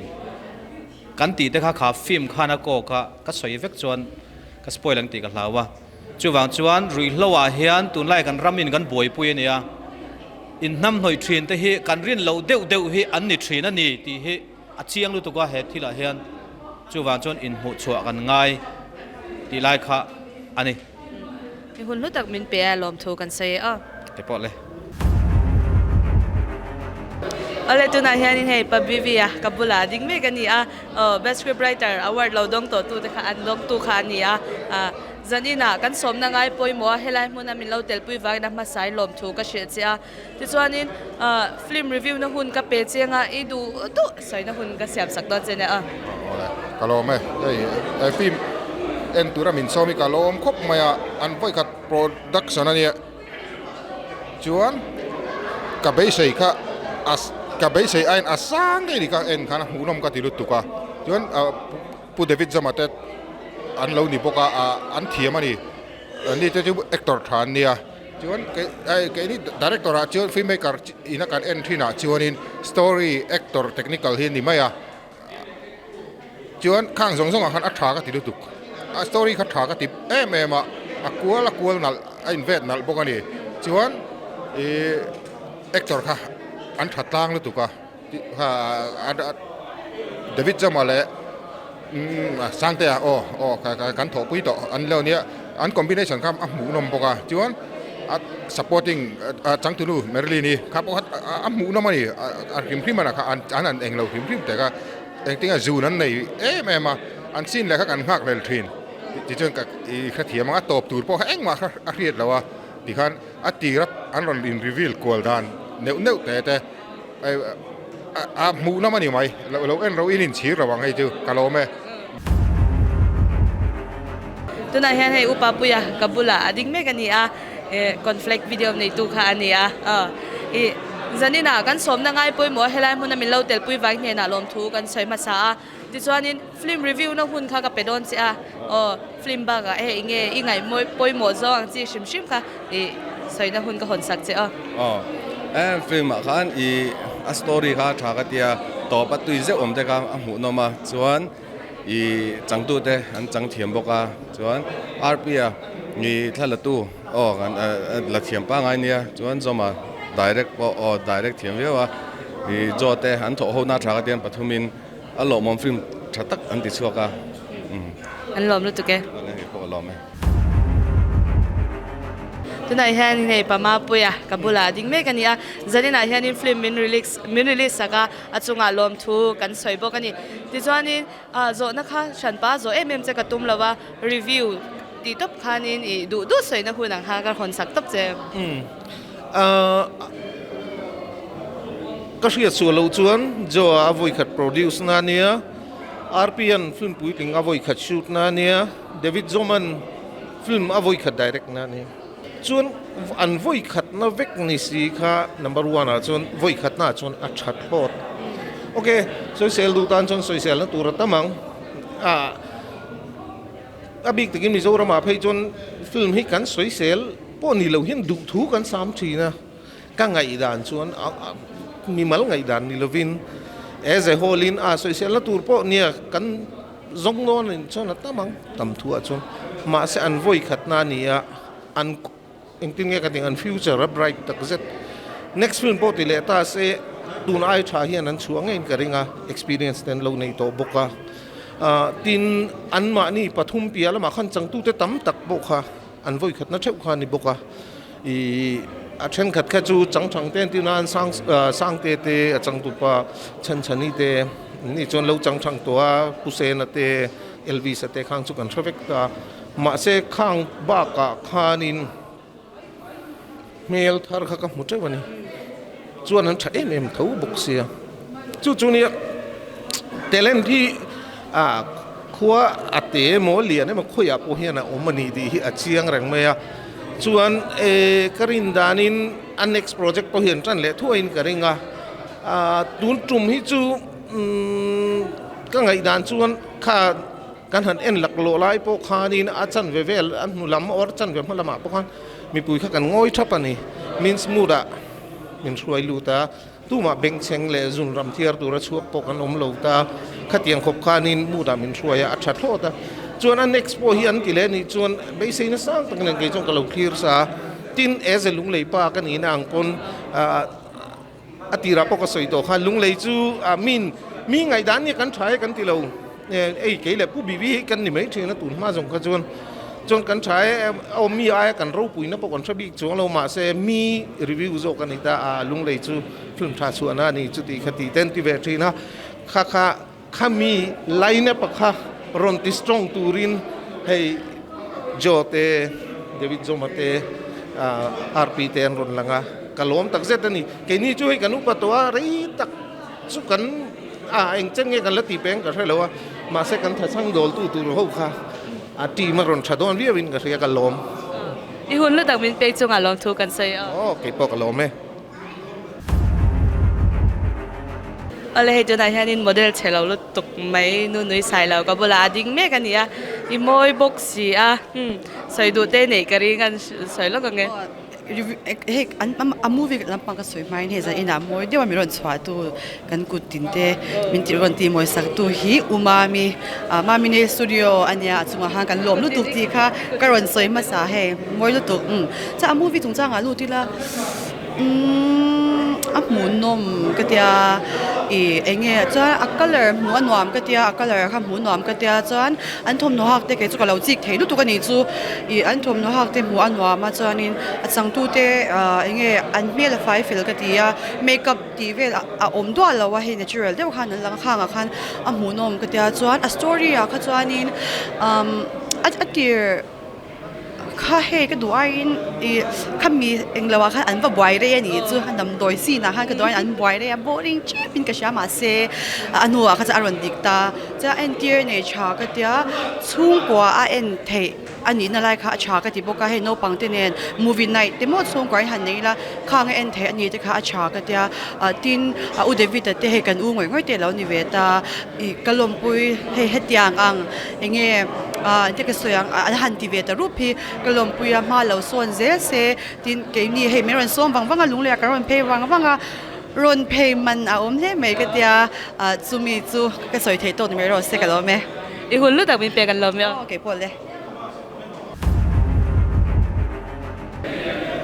kan tih te kha kha film khan a kawk a, ka sawi vek chuan ka spoil ang tih ka hlau a. Chuvang chuan ruihhlo ah hian tunlai kan ramin kan buaipui a nia. Inhnamhnawih thin te hi kan rin loh deuh deuh hi an ni thin a ni tih hi a chiang lutuk a he thilah hian chuvang chuan inhmuh chhuah kan ngai tih lai kha a ni. I hun hlu tak min pe a lawmthu kan sawi e aw. Ke pawh le. Awle tunah hianin hei Pa Bivi a ka bulah a ding mek a ni a, aw Best Script Writer award lo dawng tawh tu te kha an dawngtu kha a ni a, ah. Zaninah kan sawmna ngai pawimawh a, helai hmuna min lo telpui vangin a hmasain lawmthu ka hrilh che a. Tichuanin film review na hun ka pe chiang a, i duh duh sawina hun ka siam sak dawn che nia a. Awle, ka lawm e. Hei film en tura min sawm hi ka lawm khawp mai a, an vawikhat production a nia. Chuan ka beisei kha a ka beisei aiin a sang daih a ni ka en khan a hmuhnawm ka ti lutuk a. Chuan Pu David Zama te an lo ni bawk a, an thiam a ni. Ni te chu actor tha an nia. Chuan keini director ah chuan film maker ina kan en thin ah chuanin story, actor, technical hi a ni mai a. Chuan khang zawng zawng ah khan a tha ka ti lutuk. A story kha tha ka ti em em a, a kual a kual nalh a invet nalh bawk a ni. Chuan ih actor kha an tha tlang lutuk a. David Zama leh Sangtea aw aw kan thawhpui tawh an lo nia an combination kha a hmuhnawm bawk a chuan a supporting changtunu Marilyn i kha pawh kha a hmuhnawm a ni a hrim hrim a kha an an englo hrim hrim teh kha engtin nge zun an nei em em a an scene leh kha kan nghak hlel thin tichuan ka i hrethiam ang a tawp tur pawh kha engmah kha a hriat loh a tikhan a tira an rawn in reveal kual dan neuh neuh teh te. A hmuh lam a ni mai, lo en ro in inchhir lo ang hei chu ka lawm e. Tunah hian hei Upa Puia ka bulah a ding mek a ni a, conflict video neitu kha a ni a. I zaninah kan sawmna ngai pawimawh a helai hmuna min lo telpui vang hnenah lawmthu kan sawi hmasa a. Tichuanin film review na hun kha ka pe dawn che a, aw film bakah hei enge i ngaih pawimawh zawng ang chi hrim hrim kha i sawina hun ka hawn sak che aw. Aw eh film ah khan i a story kha tha ka tia tawp a tui zeuh awm te kha a hmuhnawm a chuan i changtu te an chang thiam bawk a chuan RP a i thla la tu aw kan la thiam pangai nia chuan Zawma direct pawh aw direct thiam viau a i Jaw te an thawh ho na tha ka tia pathumin A lawmawm film tha tak an ti chhuak a. An lawm lutuk e. Hei pawh a lawm e. Tunah hian hei Pamapuia ka bulah a ding mek a ni a, zaninah hianin film min release min release sak a, a chungah lawmthu kan sawi bawk a ni. Tichuanin zawhna kha hranpa zawh em em che ka tum lo a, review tih tawp khanin i duh duh sawina hun ang kha ka rawn sak tawp che. Ka hriat sual loh chuan Joe-a a vawikhat produce na ania, RP-a'n film puitling a vawikhat shoot na ania, David Zoman film a vawikhat direct na ania. Chuan an vawikhatna vek ni si kha number one ah chuan vawikhatna ah chuan a tha thlawt. Ok, sawisel duh tan chuan sawiselna tur a tam ang. A bik takin Mizoram ah phei chuan film hi kan sawisel pawh ni lo hian duhthu kan sam thin a, ka ngaihdan chuan mimal ngaihdan ni lovin as a whole in a sawiselna tur pawh nia kan zawng dawn in chuan a tam ang tam thu ah chuan mahse an vawi khatna a ni a an engtin nge ka tih ang an future a bright tak zet next film pawh ti leh ta se tun ai tha hian an chhuah ngeiin ka ring a experience te an lo nei tawh bawk a tin anmahni pathum piah lamah khan changtute tam tak pawh kha An vawikhatna theuh kha a ni bawk a, ih a thenkhat kha chu changchang te an tih nan sang Sangte te a changtupa Chhanchhani te an nih chuan lo changchang tawh a, Pu Sena te Elvis-a te khang chu kan hre vek ta. Mahse khang bakah khanin Hmel thar kha ka hmu teuh a ni. Chuan an tha em em tho bawk sia. Chu chu nia talent hi a khua a te emaw lian emaw khawiah pawh hian a awm a ni tih hi a chiang reng mai a. Chuan ka rin danin a next project pawh hi an tan leh thuaiin ka ring a. Tun tum hi chu ka ngaihdan chuan kha kan han en laklawh lai pawh khanin a chanve vel a hnu lam or chanve hma lamah pawh khan mipui kha kan ngawi thap a ni. Means mood ah min hruai lut a, tumah bengchheng leh zun ram thiar tura chhuak pawh kan awm lo ta. Khatiang khawp khanin mood ah min hruai a, a tha thlawt a. Chuan a next pawh hi an ti leh a nih chuan beiseina sang tak nen kei chuan ka lo thlir sa a. Tin, as a lunglei pa ka nihna ang pawn ah A tirah pawh ka sawi tawh kha lunglei chu a min mi ngaihdan nia kan tha e kan ti lo ei kei leh Pu Bibi hi kan ni mai thin a tun hma zawng kha chuan chuan kan tha e aw mi aia kan ropuina pawh kan hre bik chuang lo mahse mi review zawk a ni ta a lunglei chu film tha chhuahna a ni chuti kha tih te an ti ve thin a kha kha kha mi line up kha rawn ti strong turin hei Joe te David Zoma te RP te an rawn lang a ka lawm tak zet a ni keini chu hei kan upa tawh a rei tak chu kan a eng chen nge kan la tih peng ka hre lo a mahse kan thachhang dawl tu tur ho kha a team a rawn tha dawn viau in ka hria ka lawm. I hun lutak min pek chungah lawmthu kan sawi a. Aw keipawh ka lawm e. Awle hei tunah hianin model chhe lo lutuk mai nu nui sai lo ka bulah a ding mek a ni a, i mawi bawk si a, umm sawi duh te neih ka ring a sawi lawk ang e. Hei a movie lampang ka sawi hmain hei zan inah mawi deuha min rawn chhuah tu kan kut tin te min tih rawn tih mawi sak tu hi U Mami ah Mami Nail Studio a nia a chungah khan kan lawm lutuk tih kha ka rawn sawi hmasa hei mawi lutuk umm chuan a movie chungchangah lut ila. Umm a hmuhnawm ka tia ih eng nge chuan a colour hmuh a nuam ka tia a colour kha hmuh nuam ka tia chuan an thawmhnaw hak te kei chu ka lo chik thei lutuk a nih chu ih an thawmhnaw hak te hmuh a nuam a chuanin a changtute ah eng nge an hmel a fai fel ka ti a makeup tih vel a awm duah lo a hei natural deuh khan an lang a khangah khan a hmuhnawm ka tia chuan a story ah kha chuanin umm a tir. Kha hei ka duh aiin ih khami englo ah khan an va buai rei a nih chu a damdawi scene ah khan ka duh aiin an buai rei a boring tep in ka hria mahse a hnuah kha chuan a rawn dik ta chuan a entir nei tha ka tia chhungkua a en theih a nihna lai kha a tha ka ti bawk a hei naupang te nen movie night te maw chhungkua in han nei ila khang a en theih a ni te kha a tha ka tia ah tin a u David a te hei kan u ngawih ngawih te a lo ni ve ta ih ka lawmpui hei hetiang ang eng nge ah engtin ka sawi ang an han ti ve ta rup hi ka lawmpui a hma lo sawn zel se tin keini hei min rawn sawm vang vang a lung leh ah kan rawn phei vang vang a rawn phei man a awm hle mai ka tia ah chumi chu ka sawi theih tawk ni mai rawh se ka lawm e. I hun lu tak min pek an lawm e aw. Aw keipawh le.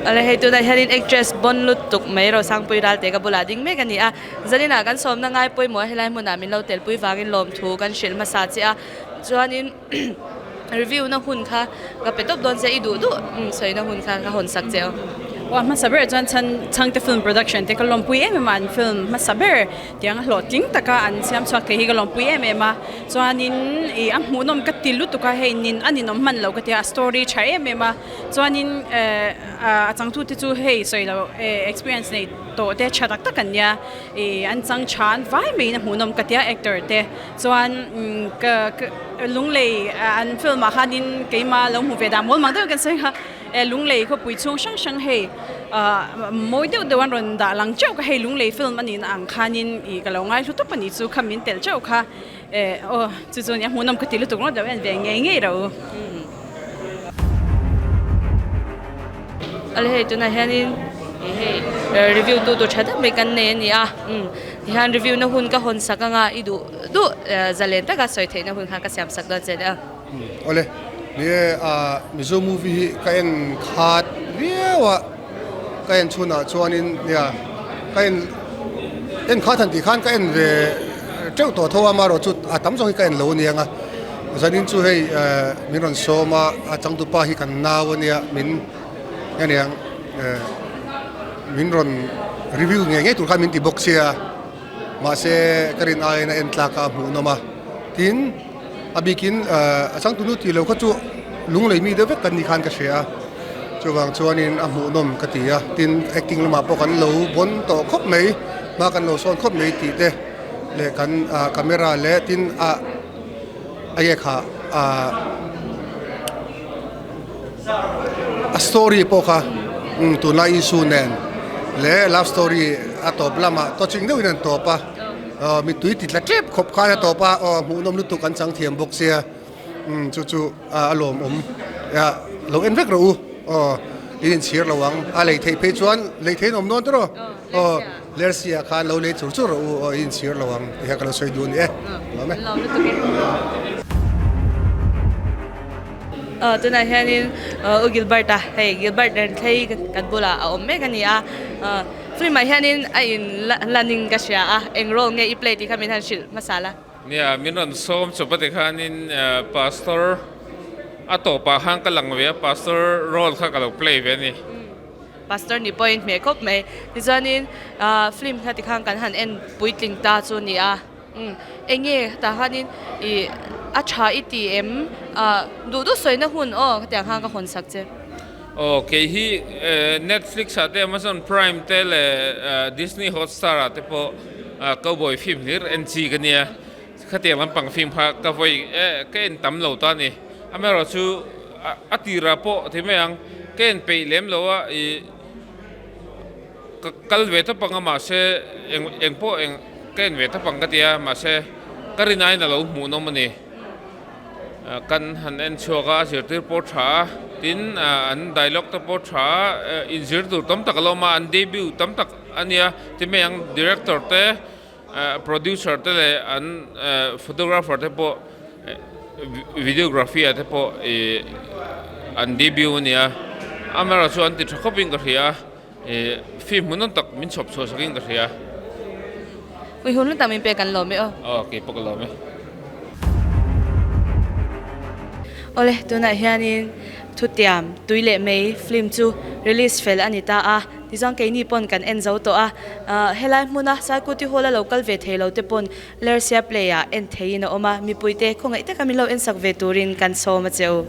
Awle hei tunah hianin actress bon lutuk mai Rosangpui Ralte ka bulah ding mek a ni a. Zaninah kan sawmna ngai pawimawh a helai hmunah min lo telpui vangin lawmthu kan hrilh hmasa che a. Chuanin review na hun kha ka pe tawp dawn che i duh duh sawina hun kha ka hawn sak che aw. Aw hmasa ber chuan chhan chhangte film production te ka lawmpui em em a an film hmasa ber tiang hlawhtling taka an siam chhuak thei hi ka lawmpui em em a chuanin ih a hmuhnawm ka ti lutuk a hei nin a ninawm hman loh ka tia a story tha em em a chuanin eh a changtute chu hei sawi loh eh experience nei tawh te tha tak tak an nia ih an chang tha an vai maiin a hmuhnawm ka tia actor te. Chuan ka lunglei an film ah khanin keima lo hmu ve dah mawl mang deuh kan sawi kha e lunglei khawpui chhung hrang hrang hei mawi deuh deuh an rawn dah lang teuh kha hei lunglei film a nihna ang khanin ih ka lo ngaihlu tawp a nih chu kha min telh teuh kha e aw chu chu nia hmuhnawm ka ti lutuk ringawt lo en ve ngei ngei ro. Awle hei tunah hianin ih hei review tu tur tha deuh mai kan nei a ni a umm tihian review na hun ka hawn sak anga i duh duh zalen taka sawi theihna hun kha ka siam sak dawn che nia. Awle ni e ah Mizo movie hi ka en khat viau a ka en chhunah chuanin nia ka en en khat han tih khan ka en ve teuh tawh tho a amaherawhchu a tam zawk hi ka en lo aniang a. Zanin chu hei min rawn sawm a, a changtupa hi kan nau a nia, min eng min rawn review ngei ngei tur khan min ti bawk sia, mahse ka rin aiin a en tlak a a hmuhnawm a, tin a bikin a changtunu tih loh kha chu lunglei mi deuh vek kan ni khan ka hria a, Chuvang chuanin a hmuhnawm ka ti a, tin acting lamah pawh kan lo bawn tawh khawp mai, hma kan lo sawn khawp mai tih te leh kan camera leh tin a a ye kha ah a story pawh kha tunlai issue nen leh love story a tawp lamah touching deuhin an tawp a mittui ti tla tep khawp khan a tawp a aw hmuhnawm lutuk an chang thiam bawk sia. Umm chu chu a lawmawm lo en vek rawh u aw in inchhir lo ang a lei theih phei chuan lei theiin awm dawn tawh aw lersia khan lo lei chur chur rawh u aw in inchhir lo ang tih kha ka lo sawi duh a ni e lawm e. Aw tunah hianin U Gilbert a hei Gilbert Renthlei kan bulah a awm mek a ni a film ah hianin a in lan in ka hria a eng role nge i play tih kha min han hrilh hmasa la. Nia, min rawn sawm chawp a tikhanin Pastor a tawpah khan ka lang ve a, Pastor role kha ka lo play ve a ni. Pastor ni pawhin hmeh khawp mai. Tichuanin film kha tikhan kan han en puitling ta chu a ni a. Eng nge tah khanin ih a tha i ti em? Duh duh sawina hun aw khatiang khan ka hawn sak che. Aw, kei hi Netflix ah te, Amazon Prime te leh Disney Hotstar ah te pawh Cowboy film hlir en chi ka nia. Khatiang lampang film kha ka vawi ka en tam lo ta a ni. Amaherawhchu a tirah pawh ti mai ang, ka en peih lem lo a, ih ka kal ve tawp ang a mahse eng eng pawh eng ka en ve tawp ang ka ti a, mahse ka rinaiin a lo hmuhnawm a ni. Kan han en chhuak a, a zirtir pawh tha a, tin an dialogue te pawh tha a, inzir tur tam tak a lo awm a, an debut tam tak a nia, ti mai ang director te, producer te leh an photographer te pawh videography ah te pawh ih an debut a nia, amaherawhchu chu an ti tha khawpin ka hria a, ih film hmuhnawm tak min chhawp chhuah sakin ka hria. Ui hun lutak min pek kan lawm e aw. Aw kei pawh ka lawm e. Awle tunah hianin thutiam tui leh mei film chu release fel a ni ta a, tichuan keini pawn kan en zo tawh a, helai hmuna Saikuti Hall a lo kal ve thei lo te pawn Lersia Play ah en theiin a awm a, mipuite khawngaih taka min lo en sak ve turin kan sawm a che u.